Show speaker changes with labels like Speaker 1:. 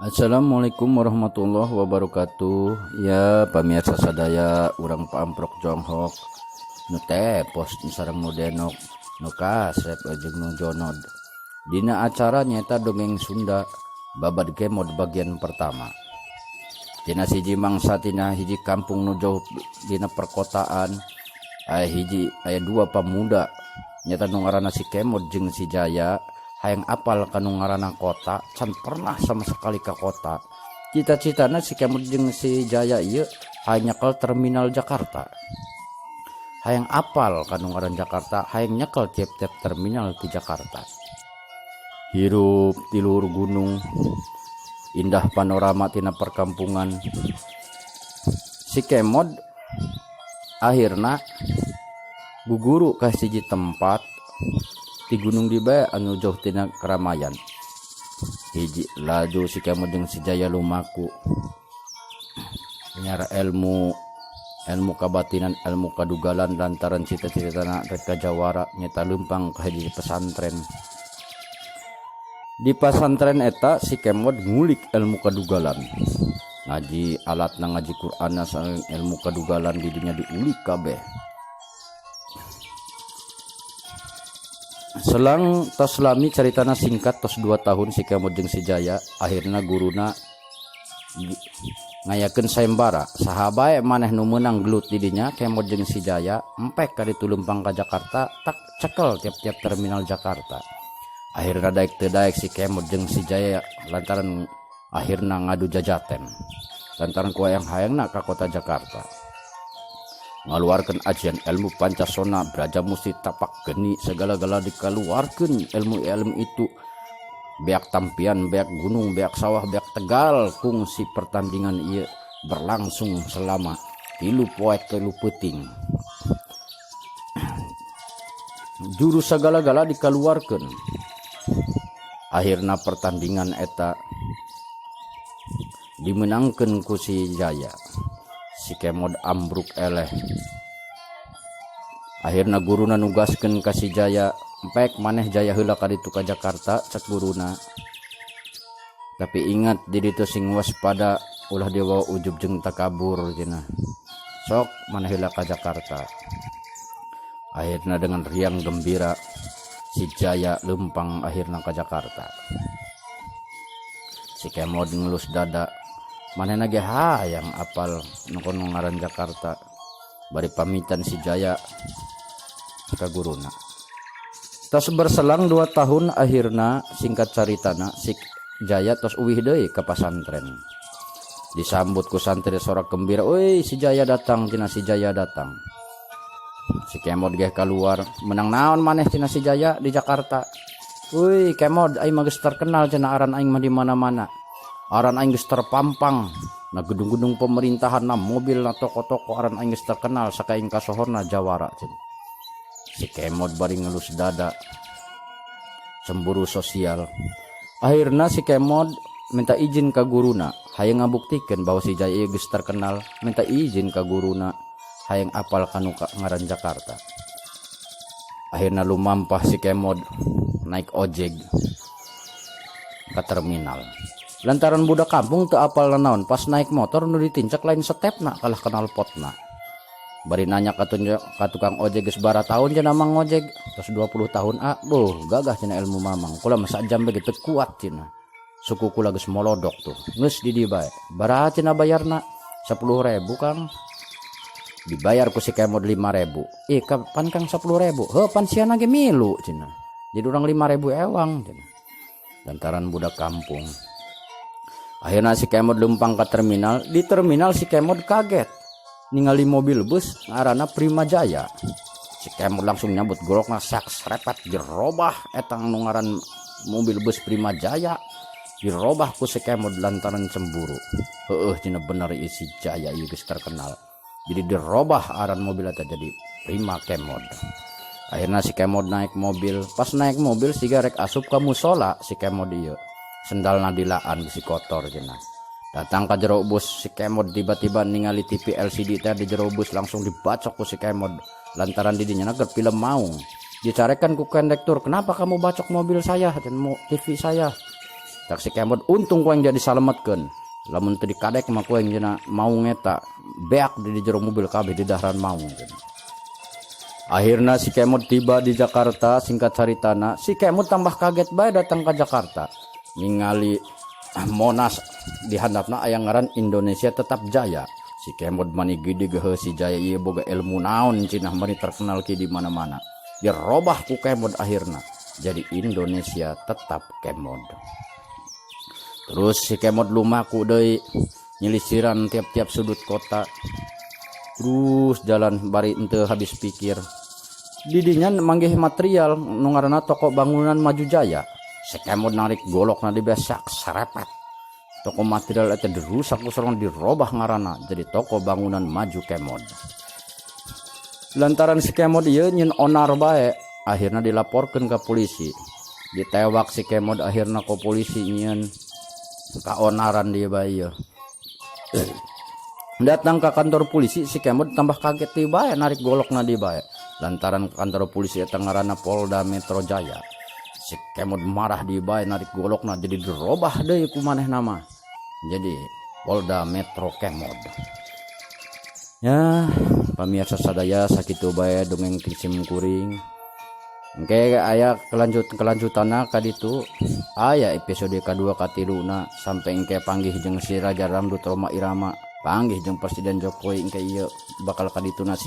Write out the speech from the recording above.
Speaker 1: Assalamualaikum warahmatullahi wabarakatuh. Ya, pamirsa sadaya, urang paamprok jonghok nu tepos sareng nu denok, nu kasep jeung nu jonod. Dina acara nyata dongeng Sunda Babad Kemod bagian pertama. Tina siji mangsa, tina hiji kampung nu jauh dina perkotaan, aya hiji, aya dua pemuda, nyata nu ngaranna si Kemod jeung si Jaya, hayang apal kanu ngaranna kota, can pernah sama sekali ke kota. Cita-citana si Kemod jeung si Jaya ieu hayang nyekel terminal Jakarta, hayang apal kanu ngaran Jakarta, hayang nyekel tiap-tiap terminal di Jakarta. Hirup di luhur gunung, indah panorama tina perkampungan. Si Kemod akhirna guguru ka siji tempat di gunung di bae anu jauh tina keramaian. Hiji laju si Kemod jeung si Jaya lumaku nyara ilmu, ilmu kabatinan, ilmu kadugalan, lantaran cita-citana rek ka jawara, nyata leumpang ka hiji pesantren. Di pesantren eta si Kemod ngulik ilmu kadugalan, ngaji alatna, ngaji Qur'an sareng ilmu kadugalan di dinya diulik kabeh. Selang tos lami, caritana singkat, tos 2 tahun si Kemod jeung si Jaya, akhirna guruna ngayakeun sayembara, saha bae maneh nu meunang gelut di dinya, Kemod jeung si Jaya, empek ka ditu leumpang ka Jakarta, tak cekel tiap-tiap terminal Jakarta. Akhirna daek teu daek si Kemod jeung si Jaya, lantaran akhirna ngadu jajaten lantaran ku hayang-hayangna ka kota Jakarta, ngaluarkeun ajian ilmu pancasona, braja musti, tapak geni, segala-gala dikeluarkeun ilmu-ilmu itu, beak tampian, beak gunung, beak sawah, beak tegal. Kungsi pertandingan ieu berlangsung selama 3 poe 3 peuting, jurus segala-gala dikeluarkeun. Akhirna pertandingan eta dimenangkeun ku si Jaya. Si Kemod ambruk eleh. Akhirna guruna nugaskeun ka si Jaya, "Empek maneh, Jaya, heula ka ditu ka Jakarta," cek guruna, "tapi ingat, di ditu sing waspada, ulah dibawa ujub jeung takabur," cenah. "Sok maneh heula ka Jakarta." Akhirna dengan riang gembira si Jaya lempang akhirna ka Jakarta. Si Kemod ngelus dada, manehna ge hayang apal nu kono ngaran Jakarta. Bari pamitan si Jaya ka guruna. Tos berselang 2 tahun, akhirna singkat caritana si Jaya tos uwih deui ka pasantren, disambut ku santri sorak gembira, "Euy, si Jaya datang," cenah, "si Jaya datang." Si Kemod ge keluar, "Menang naon maneh," cenah, si Jaya, "di Jakarta?" "Euy, Kemod, aing mah geus terkenal," cenah, "aran aing mah di mana-mana, aran aing geus terpampang na gedung-gedung pemerintahan, na mobil, na toko-toko, aran aing geus terkenal sakaing kasohorna jawara," cenah. Si Kemod bari ngelus dada, cemburu sosial. Akhirna si Kemod minta izin ka guruna, hayang ngabuktikeun bahwa si Jaya geus terkenal, minta izin ka guruna hayang apal kanu ngaran Jakarta. Akhirna lumampah si Kemod naik ojek ke terminal. Lantaran budak kampung teu apal naon, pas naik motor nu ditincak lain stepna, kalah knalpotna. Bari nanya ka tukang ojek, "Geus bara tahun," cenah, "Mang ngojek?" "Tos 20 tahun, ah." "Boh, gagah," cenah, "ilmu Mamang. Kula mah sajam begitu kuat," cenah. "Suku kula geus molodok tuh. Geus di dieu bae." "Baraha," cenah, "bayarna?" "10.000, Kang." Dibayar ku si Kemod 5.000. "Ih, kapan, Kang, 10.000?" "Heuh, pan siana ge milu," cenah. "Jadi urang 5.000 ewang," cenah. Lantaran budak kampung. Akhirnya si Kemod lempang ke terminal. Di terminal si Kemod kaget ningali mobil bus ngaranna Prima Jaya. Si Kemod langsung nyabut golokna, sak srepet, dirobah etang nu ngaran mobil bus Prima Jaya. Dirobah ku si Kemod lantaran cemburu. "Heueuh," cenah, "bener ieu si Jaya ieu geus terkenal." Jadi dirobah aran mobil eta jadi Prima Kemod. Akhirnya si Kemod naik mobil. Pas naik mobil siga rek asup ka musola si Kemod ieu. Sendalna dilaan, bisi kotor cenah. Datang ka jero bus si Kemod, tiba-tiba ningali TV LCD teh di jero bus, langsung dibacok ku si Kemod lantaran di dinya keur film maung. Dicarekan ku kondektur, "Kenapa kamu bacok mobil saya dan TV saya?" Cek si Kemod, untung ku aing jadi salametkeun. Lamun teu dikadek mah ku aing cenah maung eta beak di jero mobil kabeh didaharan maung cenah. Akhirna si Kemod tiba di Jakarta. Singkat caritana, si Kemod tambah kaget bae datang ke Jakarta, ningali Monas di handapna aya ngaran Indonesia Tetap Jaya. Si Kemod mani gidig, heuh, si Jaya ieu boga ilmu naon cenah, mani terkenal ki di mana-mana. Dirobah ku Kemod akhirna jadi Indonesia Tetap Kemod. Terus si Kemod lumaku deui nyilisiran tiap-tiap sudut kota, terus jalan bari henteu habis pikir. Didinya manggih material nu ngaranna Toko Bangunan Maju Jaya. Si Kemod narik golokna, dibesak serepet toko material eta, dirusak ku sorong, dirobah ngaranna jadi Toko Bangunan Maju Kemod. Lantaran si Kemod ieu nyin onar bae, akhirnya dilaporkan ke polisi, ditewak si Kemod akhirnya ku polisi nyieun kaonaran dia bae ieu. Datang ke kantor polisi, si Kemod tambah kaget di bae, narik golokna di bae, lantaran kantor polisi eta ngaranna Polda Metro Jaya. Si Kemod marah di bae, narik golokna, jadi dirobah deui ku manehna mah jadi Polda Metro Kemod. Ya, pamirsa sadaya, sakitu bae dongeng sim kuring. Engke aya kelanjutanna ka ditu, aya episode kadua katiluna, sampai engke panggih jeung si Raja Dangdut Rhoma Irama, panggih jeung Presiden Jokowi. Engke ieu bakal kadituna si